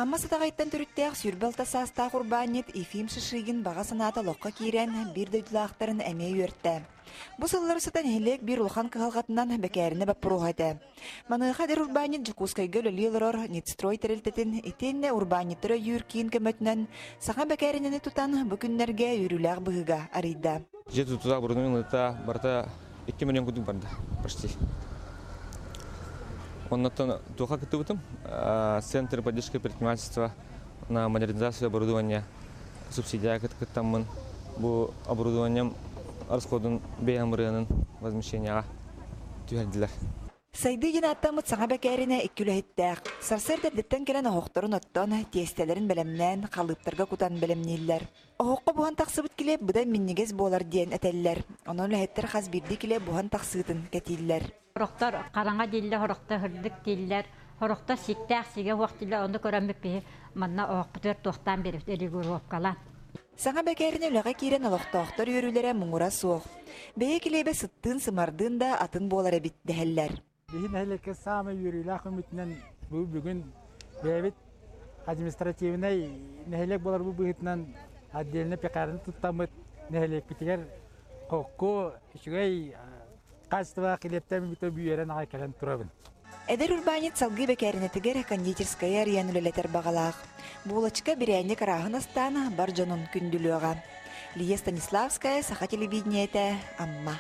Амма Сатаҕайтан төрүттээх 26 саастаах урбаанньыт Ефим Шишигин баҕа санаата олоххо киирэн, биир дойдулаахтарын эмиэ үөртэ. Бу сыллар устата нэһилиэк биир улахан кыһалҕатынан бэкээринэ боппуруоһа этэ. Маныаха эдэр урбаанньыт Дьокуускайга үлэлии олорор Нитстрой тэрилтэтин итиэннэ урбаанньыттары өйүүр киин көмөтүнэн саҥа бэкээринэни тутан бу күннэргэ үөрүүлээх быһыыга арыйда. Дьиэ тутуута оборудование ылыыта барыта 2 миллион курдук барда почти. Оннуттан туохха кыттыбытым Центр поддержки предпринимательства на модернизацию оборудования субсидия кыттаммын бу оборудованием расходун бэйэм ырыанын возмещениеҕа түһэрдилэр. Сайдыы диэн ааттаммыт саҥа бэкээринэ икки үлэһиттээх. Сарсыарда эрдэттэн кэлэн оһохторун оттон, тиэстэлэрин бэлэмнээн, халыыптарга кутан бэлэмнииллэр. Оһоххо буһан тахсыбыт килиэп быдан минньигэс буолар диэн этэллэр. Онон үлэһиттэр хас биирдии килиэп буһан тахсыытын кэтииллэр. Сорохтор хараҥа дииллэр, сорохтор сырдык дииллэр, сорохтор сиктээх сигэ суох дииллэр. Ону көрөммүт биһи манна оһохпутугар туохтаан биэрэбит регулировкалаан. Саҥа бэкээринэ үлэҕэ киирэн олохтоохтор үөрүүлэрэ муҥура суох. Бэйэ килиэбэ сыттыын-сымардыын да атын буолар эбит дэһэллэр. Биһи нэһилиэккэ саамай үөрүүлээх үмүтүнэн бу бүгүн бэйэбит административнай нэһилиэк буоларбыт быһыытынан отдельно пекарня туттаммыт нэһилиэкпитигэр хокку үчүгэй хаачыстыбалаах килиэптэн бүтэ үөрэн аҕай кэлэн турабын. Эдэр урбаанньыт салгыы бэкээринэтигэр кондитерскайы арыйан үлэлэтэр баҕалаах. Булочка бирээнньик арааһын астаан бар дьонун күндүлүөҕэ. Лия Станиславская, Саха телевидениетэ, Амма.